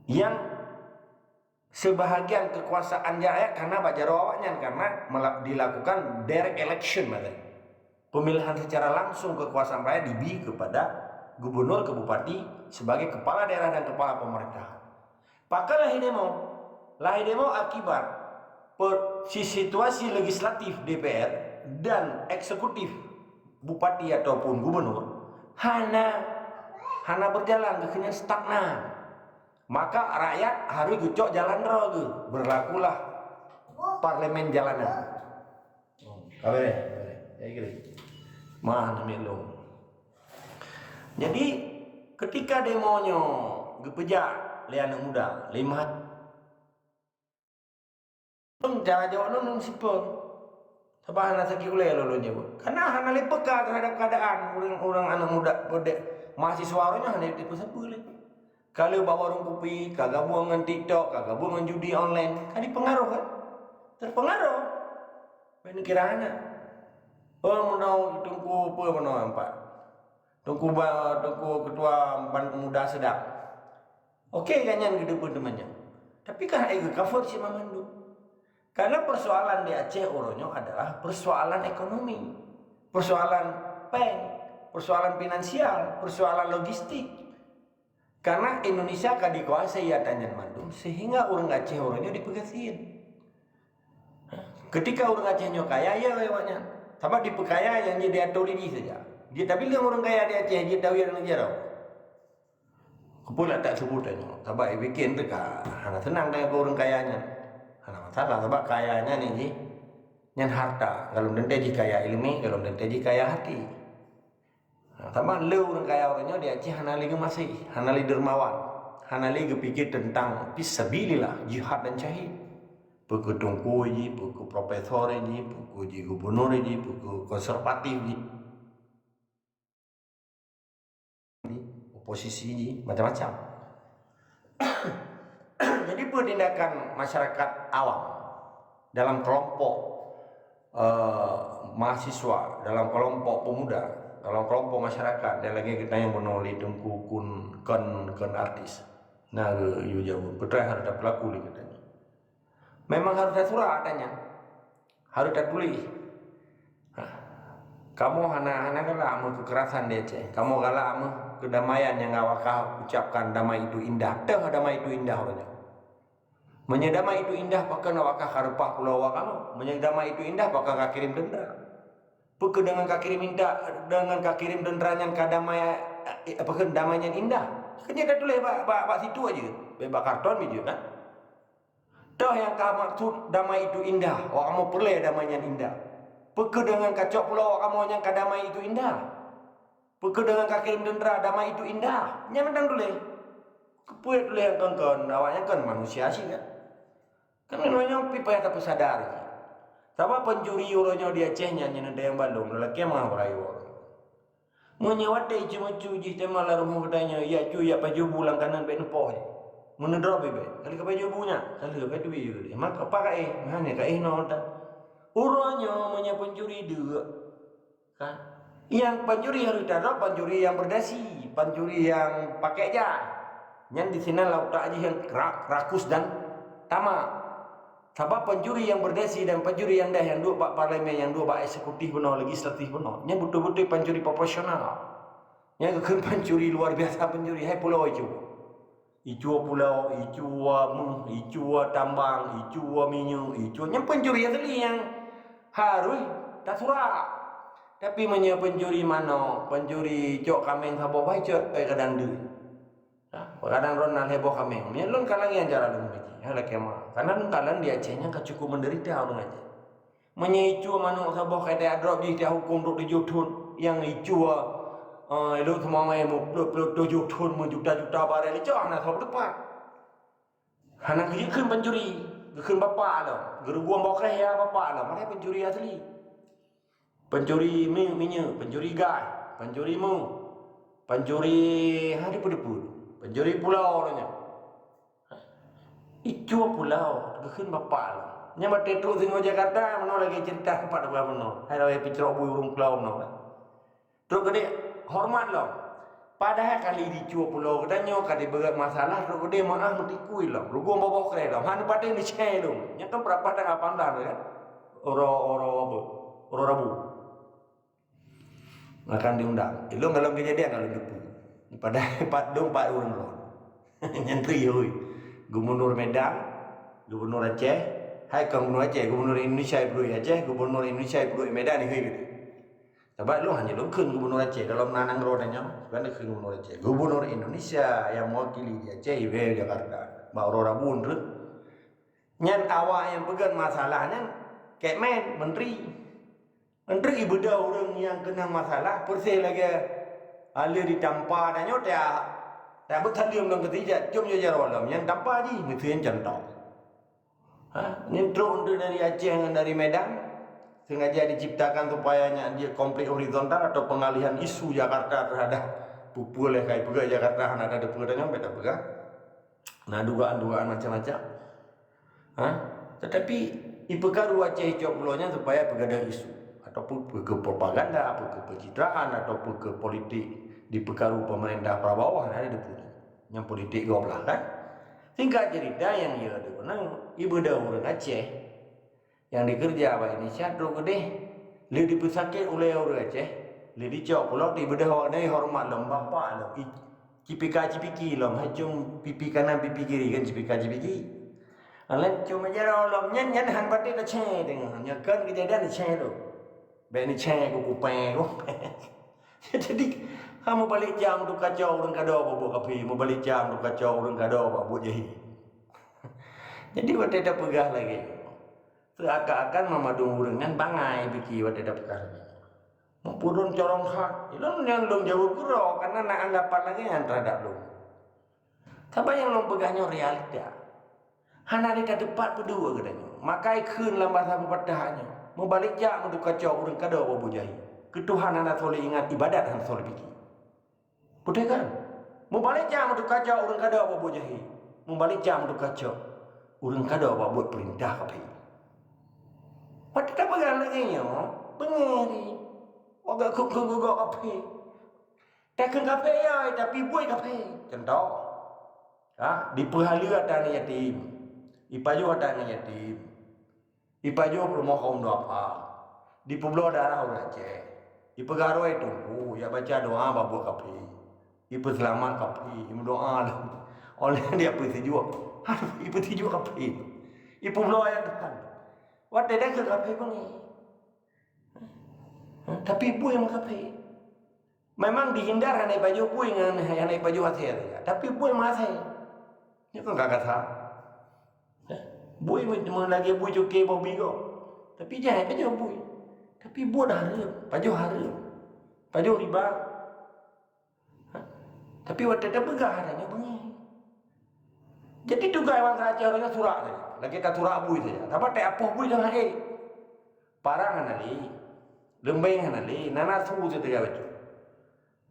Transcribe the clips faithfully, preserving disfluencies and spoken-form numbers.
Yang sebahagian kekuasaan rakyat karena bak jaroe awaknyan, karena mela-, dilakukan direct election, maksudnya. Pemilihan secara langsung kekuasaan rakyat diberi kepada gubernur ke bupati sebagai kepala daerah dan kepala pemerintahan. Pakon lahé demo? Lahé demo akibat per-, si situasi legislatif D P R dan eksekutif bupati ataupun gubernur hana, hana berjalan, geukheun stagnan. Maka rakyat harus geucok jalan droe geuh. Berlakulah parlemen jalanan. Oh, ka beureh, ka beureh. Jadi kira. Mah namiet lôn. Jadi, ketika demo nyoe geupeujak lé aneuk muda, lima Cara jaweueb lôn, lôn sipong. Sabab hana sakét ulée lôn, lôn jaweueb. Karena hana lé peka terhadap keadaan ureuëng-ureuëng aneuk muda, peudeh, mahasiswa ureuëng nyoe hana lé peusapeue lé. Ka lheueh bak warong kupi, ka gabung ngon TikTok, ka gabung ngon judi online, ka dipengaruh kan? Terpengaruh. Bèk neukira hana. Oh, meunoe teungku peue meunoe empat. Teungku ba-, teungku ketua ban pemuda sedang. Okey, kan nyan geudeupeue teuma nyan. Tapi kan hai geucover cit mandum. Karena persoalan di Aceh uroe nyoe adalah persoalan ekonomi, persoalan péng, persoalan finansial, persoalan logistik. Karena Indonesia ka dikuasai ata nyan mandum, sehingga ureuëng Aceh uroe nyoe dipeugasien. Ketika ureuëng Aceh nyoe kaya, ya awaknyan. Sabab dipeukaya nyang jih diatur lé jih saja. Jih tabileueng ureuëng kaya di Aceh, jih tawie ureuëng jaroe. Keupeue lah tak sebut tanyoe? Sabab bikin teuka hana seunang tanyoe keu ureuëng kaya nyan. Hana masalah, sabab kaya nyan nyang jih, nyan harta. Golom teuntèe jih kaya iéleumé, golom teuntèe jih kaya hati. Nah, sabab le ureuëng kaya uroe nyoe di Aceh hana lé geumaséh, hana lé dermawan, hana lé geupikir teuntang fisabilillah, jihad dan syahid. Peu keu teungku jih, peu keu profesor jih, peu keu jih gubernur jih, peu keu konservatif jih. Oposisi jih, macam-macam. Jadi, peue tindakan masyarakat awam dalam kelompok, eh, mahasiswa, dalam kelompok pemuda, dalam kelompok masyarakat, dan lagèe geutanyoe bunoe lé Teungku Kun, kon, kon artis. Na geu-, yue jaweueb, peue teuma harôh tapeulaku lé geutanyoe? Memang harôh tasurat ata nyan. Harôh tatuléh. Ha. Kamoe hana, hana galak meuh keukerasan di Aceh. Kamoe galak meuh keudamaian nyang awak ka ucapkan damai itu indah. Teuh damai itu indah uroe nyoe. Meunyoe damai itu indah, pakon awak ka reupah pulo awak kamoe? Meunyoe damai itu indah, pakon ka kirém teuntra? Peu keuh deungon ka kirém inta-, deungon ka kirém teuntra nyan ka damai, eh, pakon damai nyan indah? Keu nyan tatuléh bak, bak, bak situ aja. Bak karton bijeu kan? Toh nyang ka maksud damai itu indah, awak kamoe peureulèe damai nyan indah. Peu keuh deungon ka cok pulo awak kamoe nyan ka damai itu indah? Peu keuh deungon ka kirém teuntra damai itu indah? Nyan mantong tuléh. Keupeue tuléh nyang kon-kon, awak nyan kon manusia cit kan? Kan meunyoe pih payah tapeusadar cit. Sabab pencuri uroe nyoe di Aceh nyan, nyan ada nyang balong, lelaki meuah beurayeuk. Meunyoe watèe icu-icu jih teuma lam rumoh geutanyoe, ijak cu ijak pajoh bu lam kanan bèk neupoh. Meuneuh droe bèk, ka lheueh ka pajoh bu nyan, ka lheueh ka teubiet. Maka pakai, hana ka inoe dah. Uroe nyoe meunyoe pencuri deuk, kan? Nyang pencuri harus tadroe pencuri nyang berdasi, pencuri nyang pakai jah. Nyan di sinan lam utak jih nyang ra-, rakus dan tamak. Sabab pencuri nyang berdasi dan pencuri nyang deh nyang duek bak parlemen, nyang duek bak eksekutif bunoe, legislatif bunoe, nyan beutôi-beutôi pencuri profesional. Nyan geukheun pencuri luar biasa pencuri, hai pulo icu. Icu pulo, icu meuh, icu tambang, icu minyeuk, icu, nyan pencuri asli nyang harus tasurak. Tapi meunyoe pencuri manok, pencuri cok kaméng saboh, wai cok, eh, kadang deuh. Ha, kadang droe na lhèe boh kaméng. Meunyoe lôn kalon nyan cara lôn meuji, ha, lakèe meuah. Karena lôn kalon di Aceh nyan ka cukup menderita ureueng Aceh. Meunyoe icu manok saboh ka ijak drob jih, ijak huköm duek tujoh thon, nyang icu, eh, lôn seumawai meuplôh-plôh tujoh thon, meujuta-juta barèl, icok hana soe teupat. Hana geujikheun pancuri, geukheun bapak lom, geurugoe boh kréh ya bapak lom, padahai pancuri asli. Pancuri mi-, minyeuk, pancuri gas, pancuri meuh, pancuri, ha, dipeue-dipeue. Pancuri pulo uroe nyoe. Icu pulo, geukheun bapak lom. Nyan watèe trôk singoh Jakarta, meunoe lagèe ceurita pat bunoe. Hai lagèe picrok bui ureueng pulo meunoe. Trôk keudéh horeumat lom. Padahai kali dicue pulo geutanyoe ka dibeuet masalah, trok keudeh meu'ah meutikui lom, rugong boboh kreh lom, hana patéh neucè lom. Nyan kan peurapatan lapan blah kan? Uroe, uroe apa? Uroe Rabu. Akan diundang. Ilong dalam kejadian lalu depu. Padahai pat dong pat ureuëng lom. Nyan tu yoi. Gubernur Medan, Gubernur Aceh, hai kon Gubernur Aceh, Gubernur Indonesia ipeudoi Aceh, Gubernur Indonesia ipeudoi Medan, hei gitu. Sabab lôn hana lôn kheun Gubernur Aceh dalam na nanggroe tanyoe, bukan kheun Gubernur Aceh. Gubernur Indonesia yang mewakili di Aceh, ibe Jakarta. Bak uroe Rabu treuk. Nyan awak nyang peugah masalah nyan, Kekmen, menteri. Menteri ibeudôh ureuëng nyang keunong masalah, persis lagée ale ditampa tanyoe, ta, ta beukaleuem lom keutijak, jom jaroe lom, nyang tampa jih, meuteuen contoh. Ha? Nyan trok untuk dari Aceh ngon dari Medan, sengaja diciptakan supaya nyan dia konflik horizontal atau pengalihan isu Jakarta terhadap peue-peue lé kai peugah Jakarta hana ada peue tanyoe, beda peugah. Nah, dugaan-dugaan macam-macam. Ha? Tetapi, ipeukaru Aceh icok pulo nyan supaya peugadang isu. Ataupun peue keu propaganda, peue keu pencitraan, ataupun keu politik dipeukaru pemerintah Prabowo, hana ada peue. Nyang politik gob lah, kan? Singkat cerita, nyang ya tu, nah, ibeudôh ureuëng Aceh nyang dikeureuja bak Indonesia trok keudeh, lé dipeusakét ulée ureuëng Aceh, lé dicok pulo, ibeudôh awak nyan horeumat lom, bapak lom, i, cipika-cipiki lom, hai com pipi kanan, pipi kiri kan, cipika-cipiki. Alah com jaroe lom, nyan, nyan han patéh tacè teungoh, nyan kan kejadian tacè lom. Bék neucè ku kupée, kupée. Jadi, ha, meubalek cam tu kacok ureuëng kado bak buet kaphé, meubalek cam tu kacok ureuëng kado bak buet jahé. Jadi, watée tapeugah lagée nyoe, seuakan-akan mandum ureuëng nyan bangai pike watée tapeugah lagée nyoe. Meupeudong corong that, ilôn nyan lôn jaweueb keudroe, karena na anggapan lagée nyan terhadap lôn. Sabab nyang lôn peugah nyoe realita. Hana lé tateupat peudua geutanyoe. Maka ikheun lam basa peupatah nyoe, meubalek jak meutuka cok ureuëng kado bak buet jahé. Keu Tuhan hana soe lé ingat, ibadat hana soe lé pike. Beutôi kan? Meubalek jak meutuka cok ureuëng kado bak buet jahé. Meubalek jak meutuka cok ureuëng kado bak buet peurintah kaphé. Watée tapeugah lagée nyoe, beungéh ri. Wagak keu-keu gugok kaphé. Takheun kaphé ya, tapi buet kaphé. Contoh, ha, dipeuhaleue ata aneuk yatim, ipajoh ata aneuk yatim, ipajoh peurumoh kaum duafa, dipeubloe darah ureuëng Aceh, ipeugah droe teungku, ya baca doa bak buet kaphé, ipeuseulamat kaphé, imeudoa lom. Oleh dia peusijuek, aduh, ipeusijuek kaphé, ipeubloe ayat Tuhan. Watée takheun kaphé beungéh. Ha, tapi buet meukaphé. Memang dihindar hana ipajoh bui ngon hana ipajoh asée, tapi bui meuasée. Nyoe kan ka kasa. Bui meu-, meu lagée bui cuke boh bigo. Tapi jai pajoh bui. Tapi buet hareuem, pajoh hareuem. Pajoh riba. Ha? Tapi watée tapeugah hana nyoe beungéh. Jadi tugaih bansa Aceh nyoe surak saja. Lagée tasurak bui saja. Tapi tapoh bui dan hai. Parang hana lé, leumbeng hana lé, na nasu teuga bacut.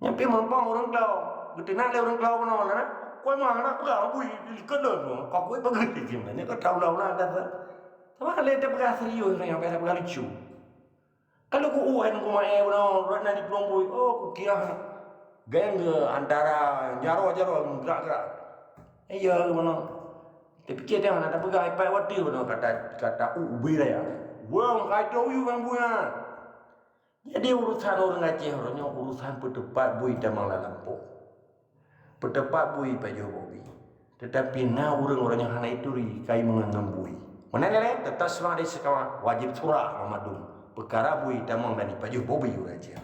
Nyan pih meurumpong ureuëng Klau, geuteunak lé ureuëng Klau bunoe na, kue mah hana peugah bui, likot lom, ka kue bagus di sini, nyan ka taula-ula dah. Sama kali dia peugah serius, yang biasa peugah lucu. Kalau ku uwan ku maé bunoe, rot na di peulumbui, oh, ku kira geng ke antara jaroe-jaroe gerak-gerak. Iya, bunoe. Tapi kita jangan ada pegang iPad waktu bunoe kata, kata, "Uh, ubé raya." Wong kacau you kan buya. Jadi urusan orang Aceh orang nyoe urusan peuteupat bui tamong lam lampôh. Peuteupat bui pajoh bobi. Tetapi na ureuëng-ureuëng nyang hana ituri kai meungon bui. Meunan lé, tetap semangat dari sekawan wajib surak memadum peukara bui tamong dan ipajoh bobi ureuëng Aceh.